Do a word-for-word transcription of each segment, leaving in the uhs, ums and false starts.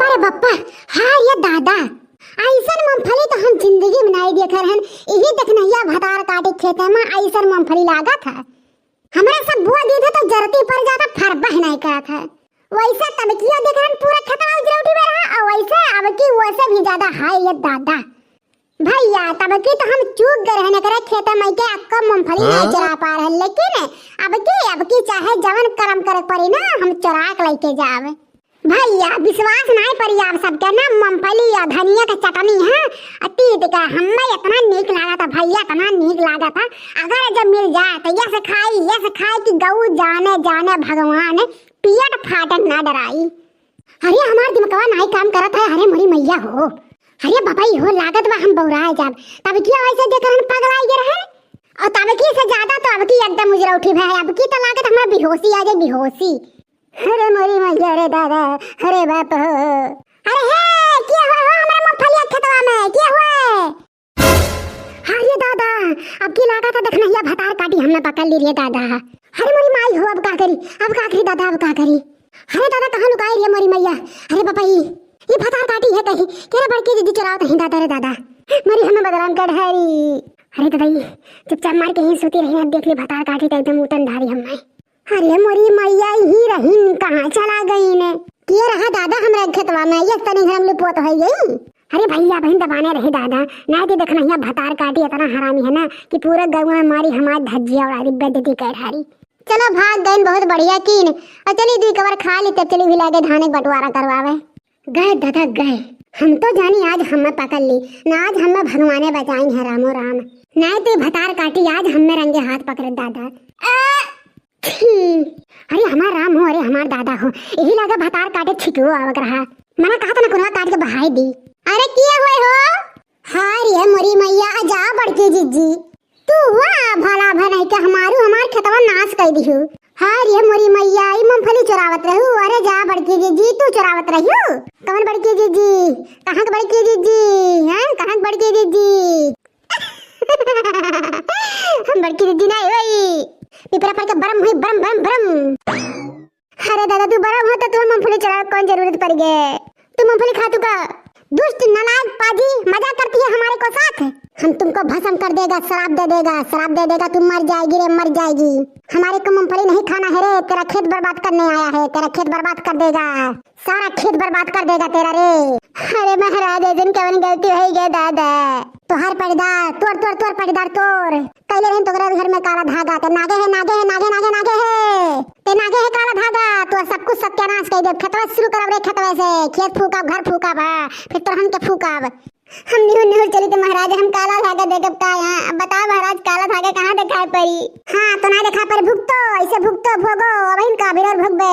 अरे बप्पा, हाय रे दादा, अइसन मूंगफली तो हम जिंदगी में नाहीं देखे रहन। इही देखनहिया भतार काटी खेते में अइसन मूंगफली लागत है। हमरा सब बुआ दीत है तो जरती पर जाता, फरबह नाहीं करत है। वइसे तबकियो देखे रहन पूरा खेतवा उजरौठी में रहा, और वइसे अबकी वइसे भी ज्यादा, हाय रे दादा। भइया, तबकी तो हम चूक गए रहन, एकरे खेते में के अक्को मूंगफली नाहीं हाँ? चोरा पा रहन, लेकिन अबकी, अबकी चाहे जवन करम करे पड़ी ना, हम चोरा के लइके जाब। भइया, विश्वास नाहीं पड़ी आप सबके ना, मूंगफली या धनिया के चटनी है, आ तीत के, हमें इतना नीक लागत है भइया, इतना नीक लागत है। अगर जब मिल जाए तो यस खाई, यस खाई कि गऊ जाने, जाने भगवान, पेट फाटन ना डराई। अरे, हमार दिमगवा नाहीं काम करत है, अरे मोरी मइया हो। अरे बबई हो, लागत बा हम बौराए जाब। तबकियो वइसे देखे रहन पगलाइ गए रहन, और तबकी से ज्यादा तो अबकी एकदम उजरौठी भए है। अबकी तो लागत हमरा बेहोशी आ जाए, बेहोशी। अरे मोरी मइया रे दादा, अरे बाप हो। अरे हे, के हुए हो हमरा मूंगफलिया खेतवा में, के हुए? अरे दादा, अबकी लागत है देखनहिया भतार काटी हमें पकड़ ली रे दादा। अरे मोरी माई हो, अब का करी, अब का करी दादा, अब का करी? अरे दादा, कहाँ लुकाई रे मोरी मइया? अरे बपई, ये भतार काटी है कहीं, केरे बड़की जिज्जी चोरावत है दादा रे दादा। मोरी हमें बदनाम कर ढारी। अरे दादा, ये चुपचाप मार के ही सोती रही, अब देख ली भतार काटी तो एकदम उतन ढारी हमें। अरे मोरी मइया, ही रहीन, कहाँ चला गईन? के रहा दादा हमरा खेतवा में, ये तनी घर में लुपोत होइ गई। अरे भइया बहिन दबाने रहे दादा, नाहीं तो देखनहिया भतार काटी इतना हरामी है ना कि पूरा गौवा में मारी हमार धज्जिया उड़ा दी, बेइज्जती कर ढारी। चलो भाग गईन, बहुत बढ़िया कीन। और चली दुई कवर खा ली, तब चली भी लागे धाने के बंटवारा करवावे। गए दादा गए, हम तो जानी आज हमें पकड़ ली ना, आज हमें भगवाने बचाइन है रामो राम। नाहीं तो भतार काटी आज हमें रंगे हाथ पकड़े दादा। आ, छी, अरे हमार राम हो, अरे हमार दादा हो, यही लागे भतार काटे छिटुओ आवत रहा। मना कहा था ना कुनवा काट के बहाई दी। अरे के हुए हो? हाय रे मोरी मइया, जा बड़की जिज्जी। तू हुआ भला भनई के हमारू हमार खेतवा नाश कर दिहू। हाय रे मोरी मइया, ई मूंगफली चोरावत रहू। अरे जा बड़की जिज्जी, तू चोरावत रहू। कौन बड़की जिज्जी? कहाँ के बड़की जिज्जी? हैं? कहाँ के बड़की जिज्जी? हम बड़की दीदी नाहीं होई। पिपरा पर के बरम हुई, बरम, बरम, बरम। अरे दादा, तू बरम हो तो तू मूंगफली चोरावे कौन जरूरत पड़ गए? तू मूंगफली खा तू का? दुष्ट नालायक पाजी, मजाक करती है हमारे को साथ। हम तुमको भस्म कर देगा, श्राप दे देगा, श्राप दे देगा, तू मर जाएगी रे, मर जाएगी। हमारे को मूंगफली नहीं खाना है रे, तेरा खेत बर्बाद करने आया है, तेरा खेत बर्बाद कर देगा। सारा खेत बर्बाद कर देगा तेरा रे। अरे महाराज, ऐसन कवन गलती होइ गए दादा? तोहार पटीदार, तोर, तोर, तोर पटीदार तोर। कैले रहन तोकरे घर में काला धागा, ते नागे है, नागे है, नागे, नागे, नागे है। ते नागे है काला धागा, तोर सब कुछ सत्यानाश कर दे। खेतवा शुरू करब रे, खेतवा से। खेत फूकब, घर फूकब, हाँ। फिर तोरहन के फूकब। हम निहुर निहुर चली तो महाराज, हम काला धागा देखब का यहाँ? अब बताओ महाराज, काला धागा कहाँ दिखाई पड़ी? हाँ, तो ना दिखाई पड़ी, भुगतो, ऐसे भुगतो, भोगो, अब इनका अभी और भुगबे।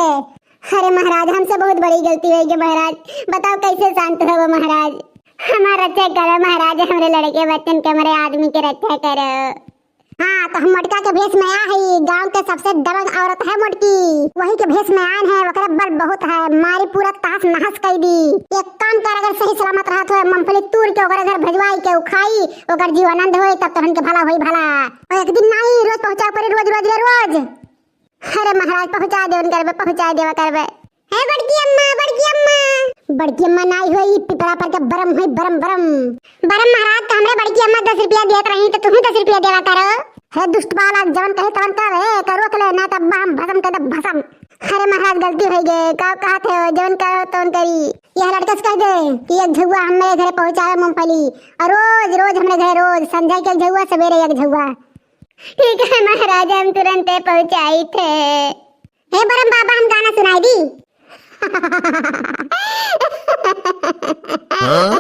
अरे महाराज, हमसे बहुत बड़ी गलती होइ गई महाराज, बताओ कैसे शांत रहो महाराज? हमार रक्षा करो महाराज, हमरे लड़के बच्चन के, हमरे आदमी के रक्षा करो। हाँ, तो हम मोटका के भेष में आ हई, गाँव के सबसे दबंग औरत है मोटकी, वही के भेष में आन है, ओकरे बल बहुत है, मारी पूरा तहस नहस कर दी। एक काम कर, अगर सही सलामत रहत हो, मूंगफली तूर के ओकरे घर भेजवाई के उ खाई, ओकर जीवानंद होई, तब तोहन के भला होई भला। और एक दिन नाहीं, रोज पहुँचावे पड़ी, रोज, रोज रे रोज। अरे महाराज, पहुँचा देवन करबे, पहुँचा देवा करबे। हे बड़की अम्मा, बड़की अम्मा। बड़की अम्मा नाहीं होई, पिपरा पर के बरम होई, बरम, बरम। बरम महाराज, तो हमरे बड़की अम्मा दस रुपया देत रही, तो तुहू दस रुपया देवा करो। हे दुष्ट बालक, जवन कहे तवन कर, ए, का रोक ले, ना तब हम भसम कर दे, भसम। अरे महाराज, गलती होइ गए, का कहत है, जवन कहो तवन करी। यह लड़का से कह दे कि एक झउआ हमरे घरे पहुँचावे मूंगफली, और रोज, रोज हमरे घरे, रोज संझा के एक झउआ, सवेरे एक झउआ। ठीक है महाराज, हम तुरंते पहुँचाई थे। हे बरम बाबा, हम गाना सुनाई दी। हाँ?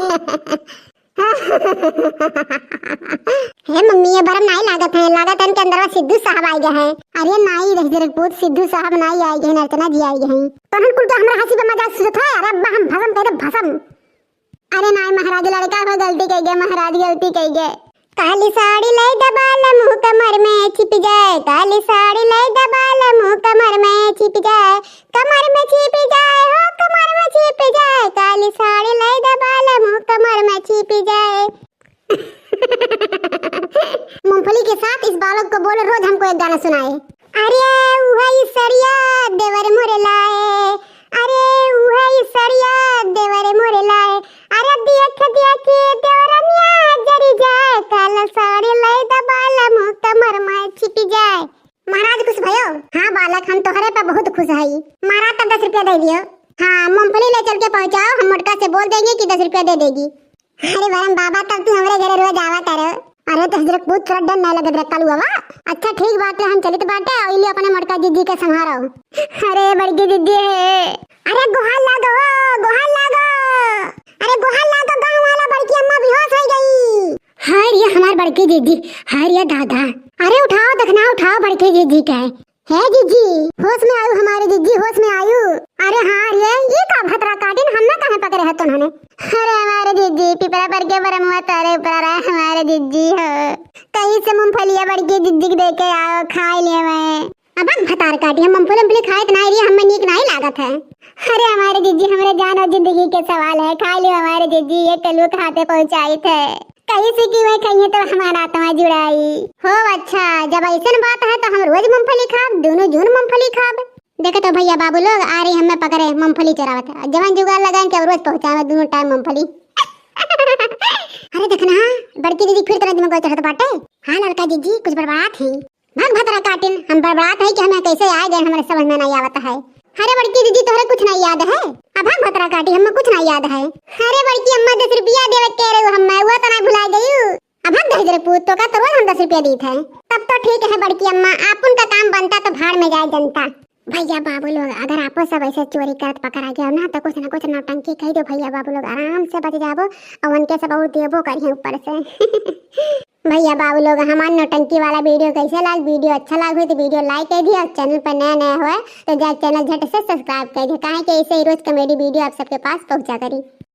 हे मम्मी, ये बरम नाहीं लागत है, लागत है इनके अंदर सिद्धू साहब आइ गए हैं। अरे नाहीं रह जरकपूत, सिद्धू साहब नाहीं आइ गए हैं, अर्चना जी आइ गए हैं। तो हम कुल तो हमरा हंसी पे मजाक सुझत है। अरे अब्बा, हम भसम कह दे, भसम। अरे नाहीं महाराज, लड़का हो गलती कह गए महाराज, गलती कह गए। काली साड़ी लाई दबाल मुँह कमर में छिप जाए, काली साड़ी लाई दबाल मुँह कमर में छिप जाए, कमर में छिप जाए हो, कमर में छिप जाए, काली साड़ी लाई दबाल मुँह कमर में छिप जाए। मूंगफली के साथ इस बालक को बोले, रोज हमको एक गाना सुनाए। अरे उहई सड़िया देवर मोरे लाए, अरे उहई सड़िया देवर दे दियो। हाँ, मूंगफली ले चल के पहुँचाओ, हम मोटका से बोल देंगे कि दस रुपया दे देगी। अरे बरम बाबा, तब तू हमरे घरे रोज आवा करो। अरे तो हजरत पूत, तोरा डर नहीं लगत रे कलुआ? अच्छा ठीक बाटे, हम चलित बाटे, और इली अपने मोटका जिज्जी के संभारो। अरे बड़की जिज्जी है। अरे गोहार लागो, गोहार लागो। अरे गोहार लागो, गाँव वाला बड़की अम्मा बेहोश हो गई। हाय रे हमार बड़की जिज्जी, हाय रे दादा। अरे उठाओ दखना, उठाओ बड़की जिज्जी के। हे जिज्जी, होश में आयु हमारे जिज्जी, होश में आयु। अरे हाँ रे, ये का भतरा काटिन, हमें काहे पकड़े है तोन्हने? अरे हमारे जिज्जी, पिपरा पर के बरमुआ तारे ऊपर रहे हमारे जिज्जी हो। कहीं से मूंगफलिया बड़की जिज्जी के दे के आओ, खाए ले मैं। अब हम भतार काटी, हम मूंगफली, मूंगफली खाए तो नहीं रही, हमें नीक नहीं लागत है। अरे हमारे जिज्जी, हमरे जान और जिंदगी के सवाल है, खा लियो हमारे जिज्जी, ये कलू के हाथे पहुँचाई थे। कहीं से की वह कहिए तो हमारा आत्मा जुड़ाई। हो अच्छा, जब ऐसन बात है तो हम रोज मूंगफली खाब, दोनों जून मूंगफली खाब। देखो तो भैया बाबू लोग, आ रही हमें पकड़े, मूंगफली चोरावत है। जवन जुगाड़ लगाएं कि अब रोज पहुँचावे दोनों टाइम मूंगफली। अरे देखना, बड़की दीदी फिर तरह दिमाग चढ़त बाटे। हाँ लड़का जिज्जी, कुछ बड़बड़ात है। भाग भतरा काटिन, हम बड़बड़ात है कि हमें कैसे आ गए, हमारे समझ में नहीं आवत है। अरे बड़की दीदी, तोहरे कुछ नहीं याद है? अब भाग भतरा काटी, हमें कुछ नहीं याद है। अरे बड़की अम्मा, दस रुपया देवे के रही हमें, वो तो नहीं भुला गई। अब भाग दहिजरे पूत, तो का तो रोज हम दस रुपया दीत है। तब तो ठीक है बड़की अम्मा, आप उनका काम बनता तो भाड़ में जाए जनता। भैया बाबू लोग, अगर आपो सब ऐसे चोरी करत पकड़ा गया ना, तो कुछ ना कुछ नौटंकी कह दो भैया बाबू लोग, आराम से बच जाबो और उनके सब और देबो करिए ऊपर से। भैया बाबू लोग, हमार नौटंकी वाला वीडियो कैसे लाग? वीडियो अच्छा लाग हुई तो वीडियो लाइक कर दिया, और चैनल पर नया नया हुआ तो जा चैनल झट से सब्सक्राइब कर दिया, काहे कि ऐसे ही रोज कॉमेडी वीडियो आप सबके पास पहुंचा करी।